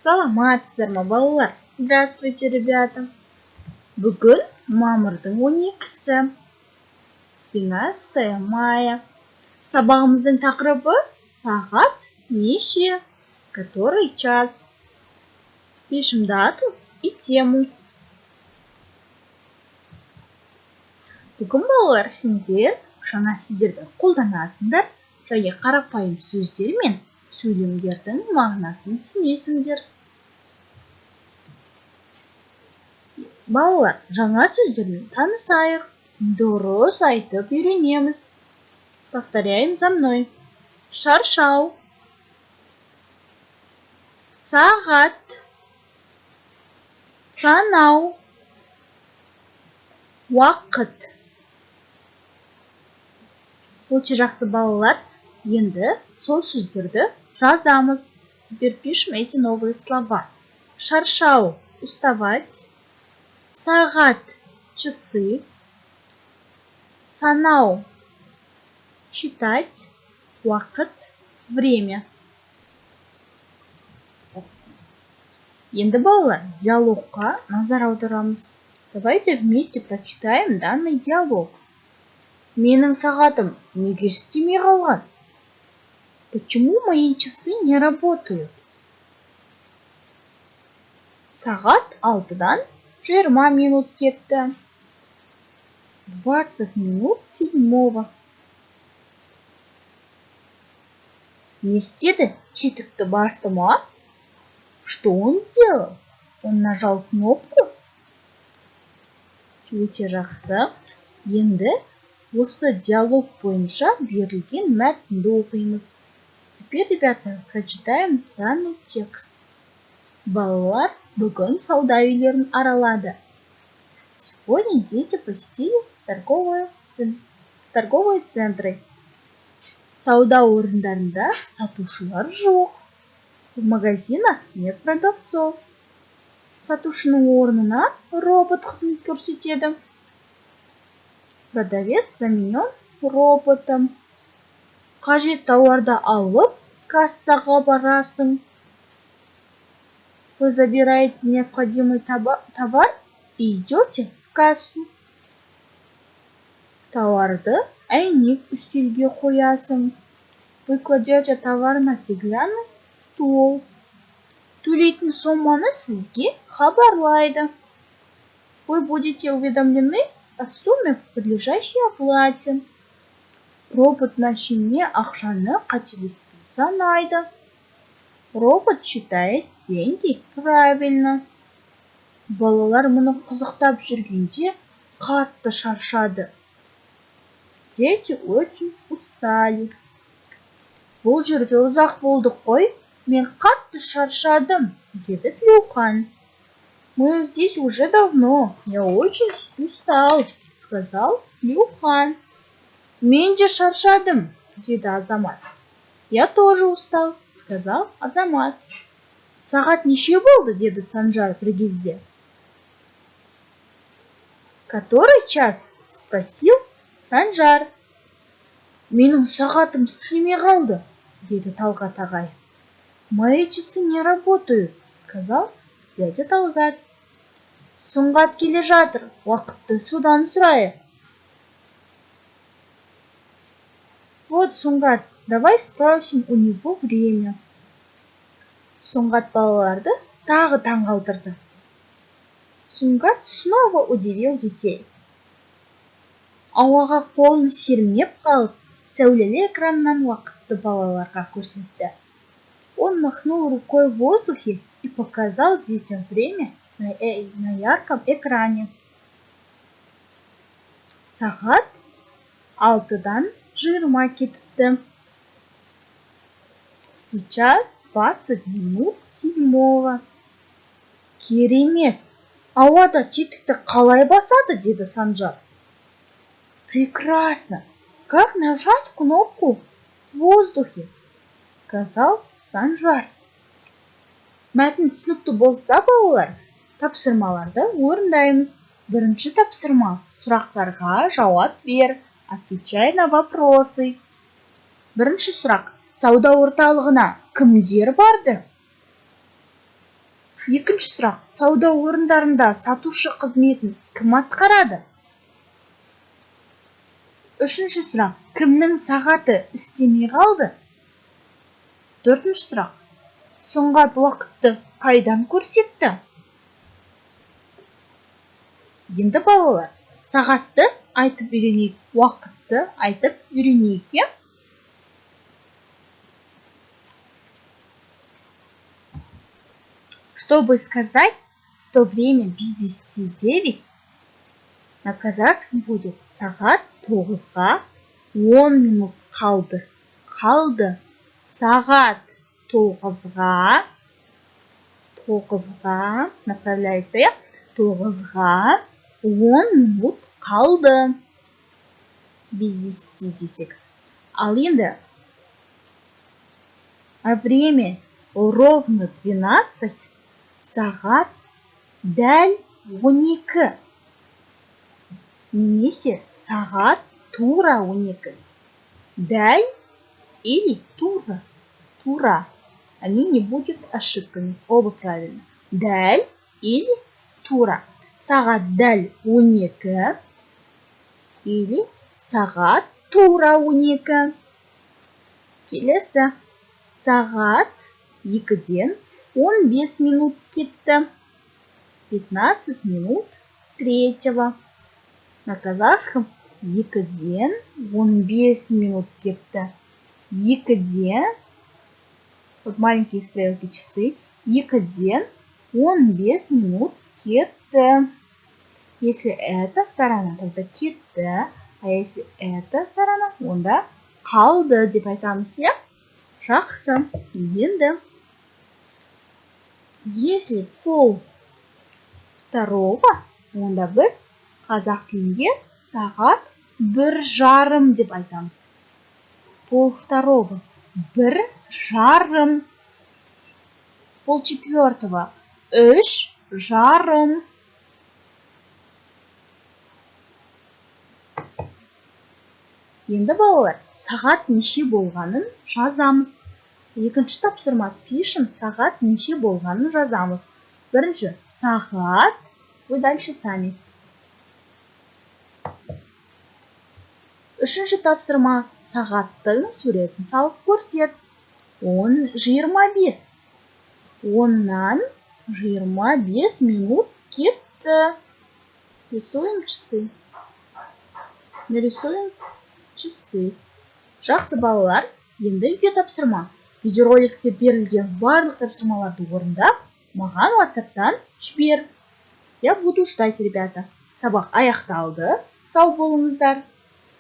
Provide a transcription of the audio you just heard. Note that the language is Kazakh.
Саламатсыздар ма, балалар? Здравствуйте, ребята! Бүгін мамырдың 12-сі. 12 мая. Сабағымыздың тақырыбы: сағат неше? Который час? Пишем дату и тему. Бүгін, балалар, сендер жаңа сөздерді қолданасыңдар және қарапайым сөздер мен сөйлемдердің мағынасын түсінесіңдер. Балалар, жаңа сөздермен танысайық, дұрыс айтып үйренеміз. Повторяем за мной: шаршау, сағат, санау, уақыт. Өте жақсы, балалар. Енді сол сөздерді жазамыз. Теперь пишем эти новые слова. Шаршау – уставать, сағат – часы, санау – считать, уақыт – время. Енді, балалар, диалогқа назар аударамыз. Давайте вместе прочитаем данный диалог. Менің сағатым неге істемей қалған? Почему мои часы не работают? Сағат 6-дан 20 минут кетті. 6:40. Не істеді? Тетікті басты ма? Что он сделал? Он нажал кнопку? Өте жақсы. Енді осы диалог бойынша берілген мәтінді оқимыз. Теперь, ребята, прочитаем данный текст. Балалар бүгін сауда үйлерін аралады. Сегодня дети посетили торговые центры. Сауда орындарында сатушылар жоқ. В магазинах нет продавцов. Сатушының орнына робот қызмет көрсетеді. Продавец заменен роботом. Қажет тауарды алып, кассаға барасың. Вы забираете необходимый товар и идете в кассу. Тауарды әйнек үстелге қоясың. Вы кладете товар на стеклянный стол. Төлейтін соманы сізге хабарлайды. Вы будете уведомлены о сумме, подлежащей оплате. Робот мәшине ақшаны қателеспей санайды. Робот считает деньги правильно. Балалар мұны қызықтап жүргенде қатты шаршады. Дети очень устали. Бұл жерде ұзақ болдық қой, мен қатты шаршадым, деді Тілеухан. Мы здесь уже давно, я очень устал, сказал Тілеухан. Мен де шаршадым, деді Азамат. Я тоже устал, сказал Азамат. Сағат неше болды? Деді Санжар бір кезде. Который час? Спросил Санжар. Менің сағатым істемей қалды, деді Талғат ағай. Мои часы не работают, сказал дядя Талғат. Сұңғат келе жатыр, уақытты содан сұрайық. Вот Сұңғат, давай спросим у него время. Сұңғат балаларды тағы таңғалдырды. Сұңғат снова удивил детей. Ауаға қолын сермеп қалып, сәулелі экраннан уақытты балаларға көрсетті. Он махнул рукой в воздухе и показал детям время на ярком экране. Сағат 6-дан 20 кетіпті. Сейчас 6:20. Керемет! Ауада тетікті қалай басады? Деді Санжар. Прекрасно! Как нажать кнопку в воздухе? Сказал Санжар. Мәтін түсінікті болса, балалар, тапсырмаларды орындаймыз. Бірінші тапсырма: сұрақтарға жауап бер. Отвечай на вопросы. Бірінші сұрақ: сауда орталығына кімдер барды? Екінші сұрақ: сауда орындарында сатушы қызметін кім атқарады? Үшінші сұрақ: кімнің сағаты істемей қалды? Төртінші сұрақ: Сұңғат уақытты қайдан көрсетті? Енді, балалар, сағатты айтып үйренейік, уақытты айтып үйренейік, иә? Чтобы сказать, что время 8:50, на казахском будет сағат 8:50 қалды. Қалды. Сағат 9-ға, 9-ға направляется, иә? 8:50 қалды. Без 10 десек. Ал енді а время ровно 12, сағат дәл 12 немесе сағат тура 12. Дәл или тура. Тура. Они не будут ошибками. Оба правильно. Дәл или тура. Сағат дәл 12 или сағат тура 12. Келесі. Сағат 2-ден 15 минут кетті. 2:15. На казахском 2-ден 15 минут кетті. Екіден, вот маленькие стрелки часы, 2-ден 15 минут кетті. Если эта сторона, тогда кетті, а если эта сторона, онда қалды деп айтамыз, иә? Жақсы. Енді если 1:30, онда біз қазақ тілінде сағат 1:30 деп айтамыз. 1:30, 1:30. 3:30, 3:30. Енді, балалар, сағат неше болғанын жазамыз. Екінші тапсырма: пишем, сағат неше болғанын жазамыз. Бірінші сағат, вы дальше сами. Үшінші тапсырма: сағаттың суретін салып көрсет. 10:25. 10-нан 25 минут кетті. Рисуем часы. Нарисуем часы. Жақсы, балалар, енді үйге тапсырма. Видеороликте берілген барлық тапсырмаларды орындап, маған WhatsAppтан жібер. Я буду ждать, ребята. Сабақ аяқталды. Сау болыңыздар.